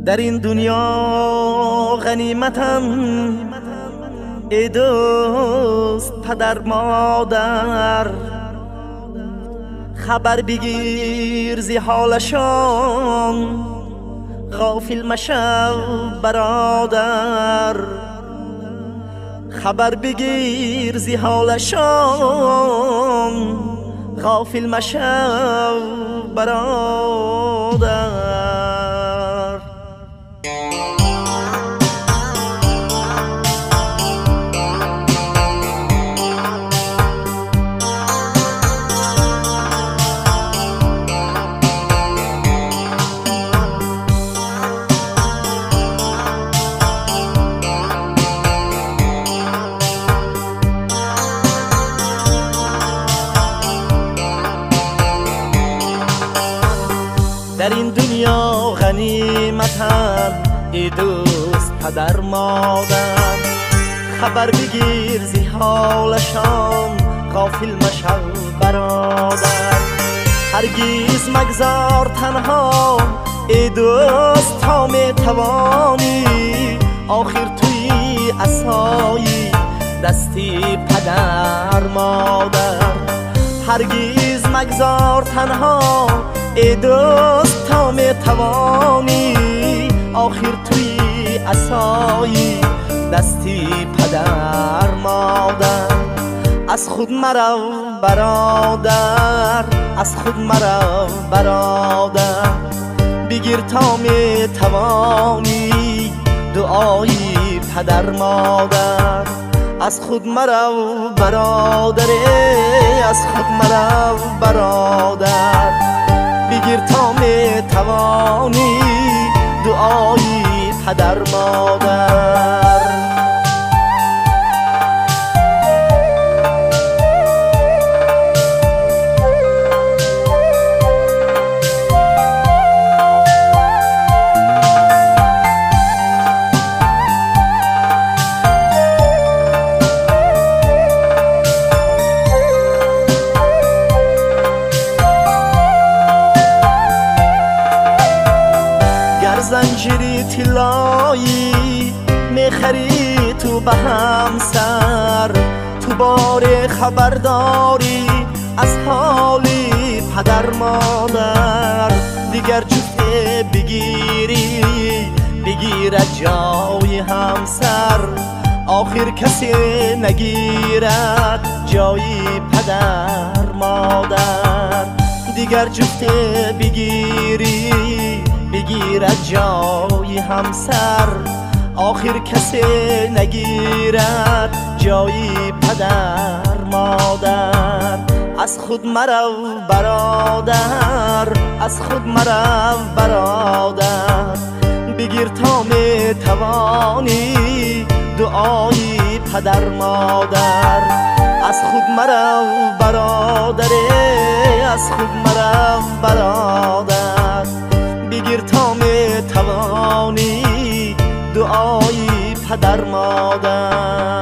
در این دنیا غنیمتم ای دوست پدر مادر، خبر بگیر زی حالشان غافل مشو برادر، خبر بگیر زی حالشان غافل مشو برادر. در این دنیا غنیمتم ای دوست پدر مادر، خبر بگیر زی حالشان غافل مشو برادر. هرگز مگذار تنها ای دوست تا میتوانی، آخر توی عصایی دستی پدر مادر. هرگز مگذار تنها ای دوست تا میتوانی، آخر توی عصایی دستی پدر مادر. از خود مرو برادر، از خود مرو برادر، بگیر تا میتوانی دعایی پدر مادر. از خود مرو برادر، از خود مرو برادر، بگیر تا میتوانی دعایی پدر مادر. زنجیری طلایی میخری تو به همسر، تو بار خبرداری از حالی پدر مادر. دیگر جفته بگیری بگیرد جای همسر، آخر کسی نگیرد جای پدر مادر. دیگر جفته بگیری بگیرد جای همسر، آخر کسی نگیرد جای پدر مادر. از خود مرو برادر، از خود مرو برادر، بگیر تا میتوانی دعای پدر مادر. از خود مرو برادر، از خود مرو برادر، بگیر تا میتوانی دعای پدر مادر.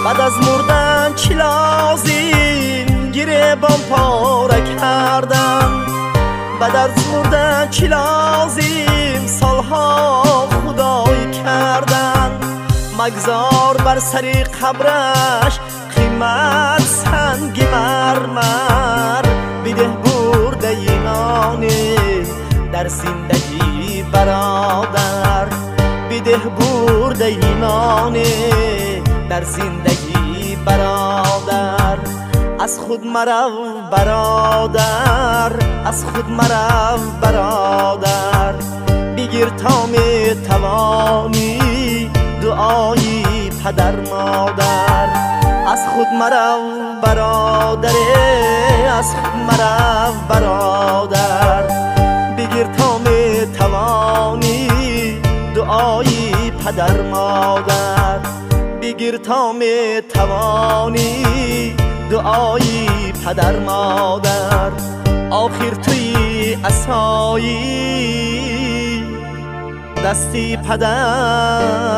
بعد از مردن چی لازم گریبان پاره کردم، بعد از مردن چی لازم سالها خدای کردن. مگذار بر سری قبرش قیمت سنگ مرمر، بده برده ایمانی در زندگی برادر، بده برده ایمانی در زندگی برادر. از خود مرو برادر، از خود مرو برادر، بگیر تا میتوانی دعایی پدر مادر. از خود مرو برادر، از خود مرو برادر، بگیر تا میتوانی Дуои падар модар бигир то метавонӣ, дуои падар модар. Охир туи асоӣ, дасти падар